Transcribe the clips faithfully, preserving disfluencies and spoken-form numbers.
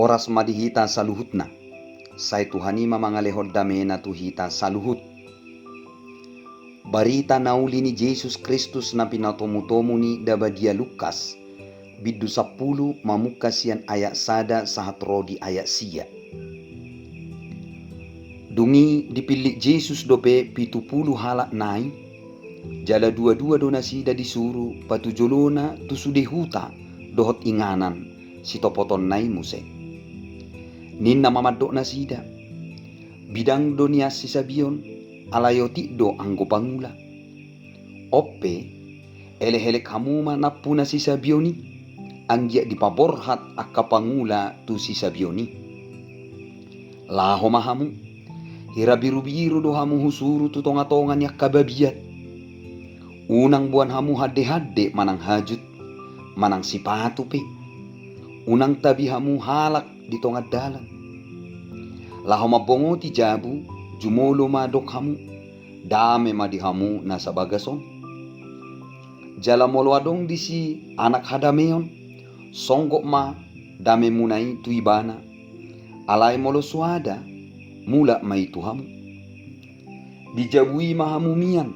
Horas ma di hita saluhutna. Sai Tuhan i ma mangalehon damena tu hita saluhut. Barita na uli ni Jesus Kristus na pinatomutomu ni Dabadia Lukas, bindu sampulu, mamungka sian ayat sada sahat ro di ayat sia. Dung i dipillit Jesus dope pitu pulu halak nai, jala dua-dua do nasida disuru patujolona tu sude huta dohot inganan sitopotonna i muse. Ninna ma mandok nasida: Bidang do nian sisabion, alai otik do anggo pangula. On pe, elek-elek hamu ma nampuna sisabion i, anggiat dipaborhat angka pangula tu sisabion i. Laho ma hamu, hira birubiru do hamu husuru tu tongatonga ni angka babiat. Unang boan hamu handehande manang hajut, manang sipatu pe. Unang tabi hamu halak di tonga dalan. Laho mambongoti jabu, jumolo ma dok hamu: Dame ma di hamu nasa bagas on. Jala molo adong disi anak hadameon, songgop ma damemuna i tu ibana. Alai molo soada, mulak ma i tu hamu. Di jabu i ma hamu mian,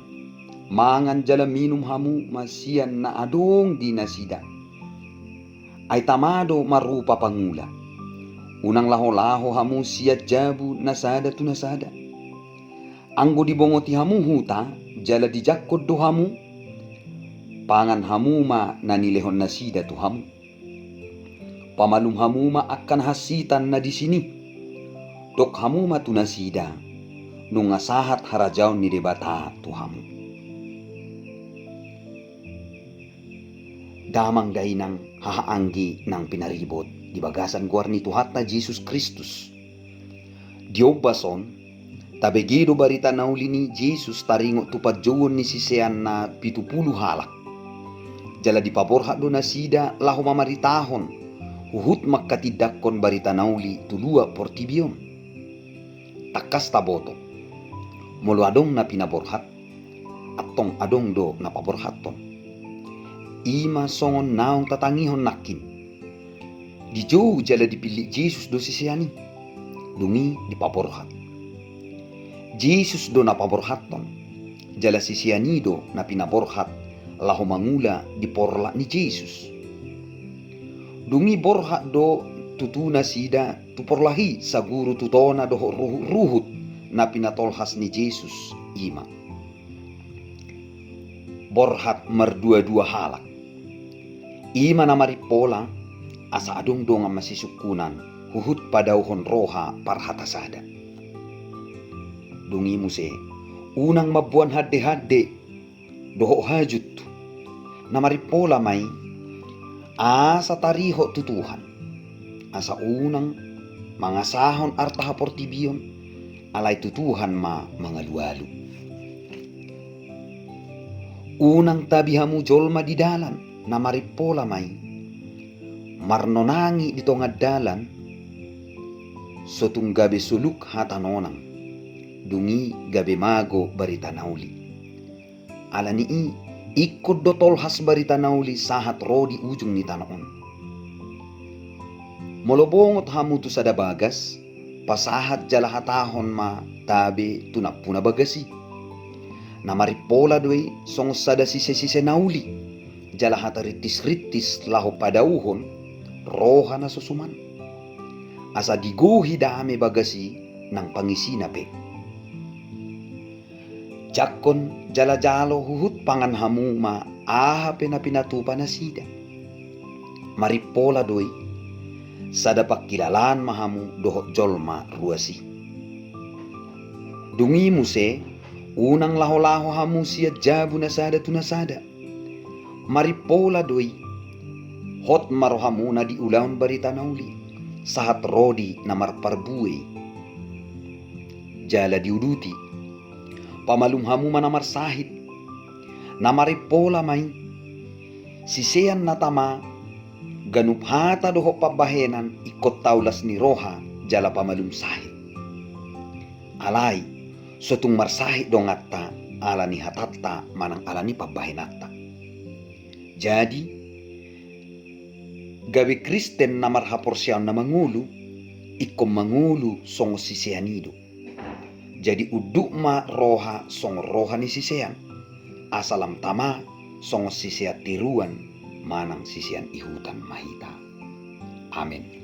mangan jala minum hamu ma sian na adong di nasida. Ai tama do marupa pangula. Unang laho-laho hamu sian jabu na sada tu na sada. Anggo dibongoti hamu huta, jala dijangkon do hamu, pangan hamu ma na nilehon nasida tu hamu. Pamalum hamu ma angka na hansitan na disi i. Dok hamu ma tu nasida: Nunga sahat harajaon ni Debata tu hamu. Damang dainang, haha anggi nang pinaribot di bagasan goar ni Tuhanta Jesus Kristus. Di ombas on, tabege do barita na uli ni Jesus taringot tu panjouon ni siseanna pitu pulu halak. Jala dipaborhat do nasida laho mamaritahon, huhut mangkatindangkon barita na uli tu luat portibi on. Tangkas taboto, molo adong na pinaborhat, antong adong do na paborhathon. I ma songon naung tatangihon nangkin. Dijou jala dipillit Jesus do sisean i, dung i dipaborhat. Jesus do na paborhathon, jala sisean i do na pinaborhat laho mangula di porlak ni Jesus. Dung i borhat do tutu nasida tu porlak i saguru tu tona dohot ruhut-ruhut na pinatolhas ni Jesus, i ma borhat mardua-dua halak. I ma na marimpola, asa adong dongan masisungkunan, huhut padauhon roha parhata sada. Dung i muse, unang mamboan hande-hande dohot hajut. Na marimpola ma i, asa tarihot tu Tuhan, asa unang mangasahon arta haportibion, alai tu Tuhan ma mangalualu. Unang tabi hamu jolma di dalan, na marimpola ma i. Marnonangi di tonga dalan, so tung gabe soluk hata nonang, dung i gabe mago barita na uli. Ala ni i, ingkon do tolhas barita na uli sahat ro di ujung ni tano on. Molo bongot hamu tu sada bagas, pasahat jala hatahon ma tabe tu nampuna bagas i. Na marimpola do i songon sada sise-sise na uli, jala hata rintis-rintis laho padauhon roha na so suman. Asa digohi dame bagas i nang pangisina pe. Jangkon jala jalo huhut pangan hamu ma aha pe na pinatupa nasida. Marimpola do i, sada pangkilalaan ma hamu dohot jolma ruas i. Dung i muse, unang laho-laho hamu sian jabu na sada tu na sada. Marimpola do i, hot ma rohamuna di ulaon barita na uli, sahat ro di na marparbue i. Jala diuduti, pamalum hamu ma na marsahit. Na marimpola ma i, sisean na tama, ganup hata dohot pambahenan ingkon taulas ni roha jala pamalum sahit. Alai, so tung marsahit donganta ala ni hatanta manang ala ni pambahenanta. Jadi, Gabe Kristen na marhaporseaon na mangolu, ingkon mangolu songon sisean i do. Jadi unduk ma roha songon roha ni sisean, asa lam tama songon sisean tiruan manang sisean ihutan ma hita. Amen.